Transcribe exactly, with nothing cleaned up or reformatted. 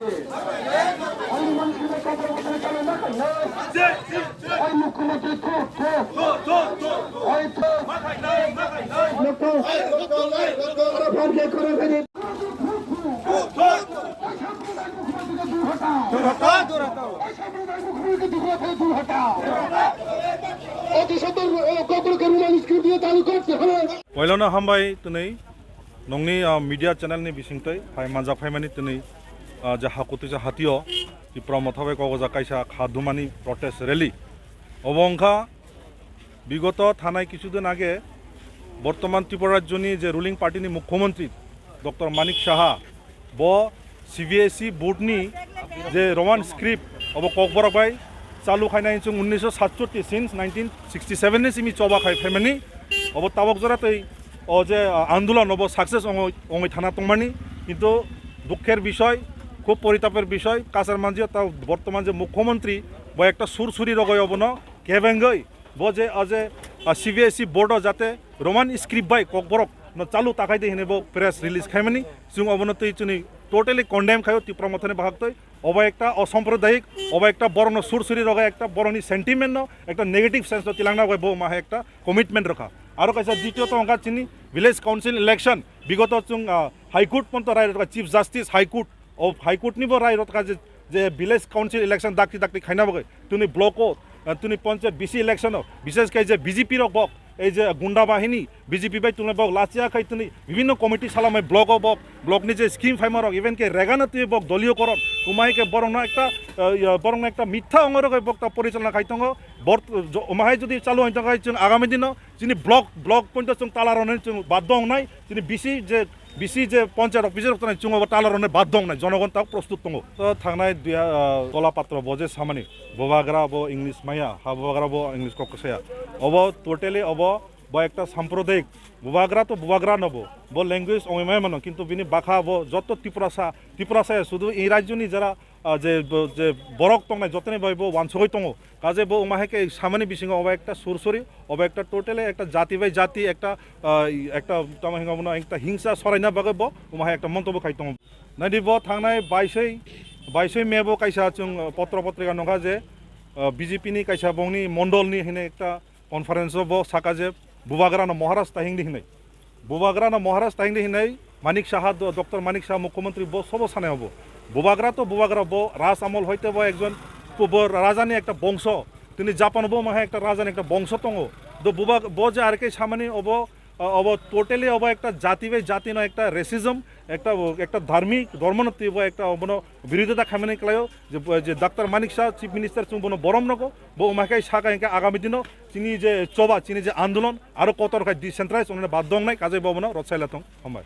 Oi, mukhomantri, thuk, thuk. Oi, thuk. অতি সত্বর, এ, কঠোর কর্মসূচি দিয়ে চালু করতে হবে। Poilano hambai twnwi nongni, ah, media channel ni bisingtwi phai manjak phaimani twnwi, ah, je hakutwi je hatio Tipra Motha bai kokjak kaisa kha dumani protest rally. Obo wngkha bigoto thanai kichu din age bortoman Tripura rajyoni je ruling party ni mukhyamantri Doctor Manik Saha bo C B S E board ni je Roman script obo Kokborok bai chalu khainai chwng unnisho satchatti, since nineteen sixty seven ni simi choba khai phaimani obo tabok jora tei o je, ah, andolon obo success ongoi, ongoi thana tongmani, kintu dukher bishoy, khub poritaper bishoy, kachar manjio ta bortoman je mukhyamantri bo ekta sur suri rogoi obono kebengoi bo je, o je, ah, C B S E board o jate Roman script bai Kokborok no chalu takhai de hinwi bo press release khaimani, chwng obono twi chwngni totally condemn khaio Tipra Mothani bahaktwi. Obo ekta osampradayik, obo ekta borokno sur suri rogai ekta borokni sentiment no, ekta negative sense no tilangna bai bo ma hai ekta commitment rokha. Aro kaisa ditiyot wngkha chini village council election, bigoto chwng, ah, High Court ponto rai rokha, Chief Justice High Court, o High Court ni bo rai rokha je, je village council election dakti dakti khaina bagwi tini block o, ah, tini panchayat B C election o, bishesh khe je B J P rok bo ei je gunda bahini B J P bai tonglaibok lachia khai tini bibhinno committee salamai block o bok, block ni je scheme phaima rok, even khe regano twi bok doliyo koron, umai khe borokno ekta, eh, ya, borokno ekta mitha ongoi rogoi bok ta porichalona khai tongo. Bor-, jo-, umahai jodi chalu oi tongkha chwng agami dino chini block, block pointo chwng tala rwnai chwng baddo wngnai, chini B C je, B C je panchayat office rok tongnai chwng obo tala rwnai baddo wngnai, jonogon ta prostut tongo. To thangnai duya, ah, Dola Patro bo je samani, bubagra bo English maya, ha bubagra bo English kok saya. Obo totally obo bo ekta sampradayik bubagra to bubagra no bo, bo language ongwi maya mano, kintu bini bakha bo joto Tiprasa, Tiprasa ya sudu ei rajyoni jara, ah, je bo, je borok tongnai jotoni bai bo wansugwi tongo. Kaje bo wngma hai khe samani bisingo obo ekta sur suri, obo ekta totally ekta jati bai jati ekta, ah, ekta tamo hinga bono ekta hingsa soraina bagwi bo wngma hai ekta montobo khai tongo. Naidi bo thangnai baisoi, baisoi me bo kaisa chwng, ah, potro potrika nongkha je, ah, B J P ni kaisa bongni mondol ni hine ekta conference o bo saka je bubagra no Maharaj tahing di hinwi. Bubagra no Maharaj tahing di hinwi Manik Saha, do-, Doctor Manik Saha mukhyamantri bo sobo sanai obo. Bubagra to bubagra bo raj amol hoite bo ekjon bo, bo raja ni ekta bongso. Tini Japan bo ma hai ekta raja ni ekta bongso tongo. Do bubag-, bo je arke samani obo, ah, obo totally obo ekta jati bai jati no ekta racism, ekta, ekta dharmik dhormo no twi bo ekta obono birodita khaimani klaio je, je Doctor Manik Saha Chief Minister chwng bono borom nogo. Bo wngma khe saka hinkhe agami dino chini je choba, chini je andolon aro kotor khai decentralize wngnai baddo wngnai, kaje bo bono rwchai la thung. Hambai.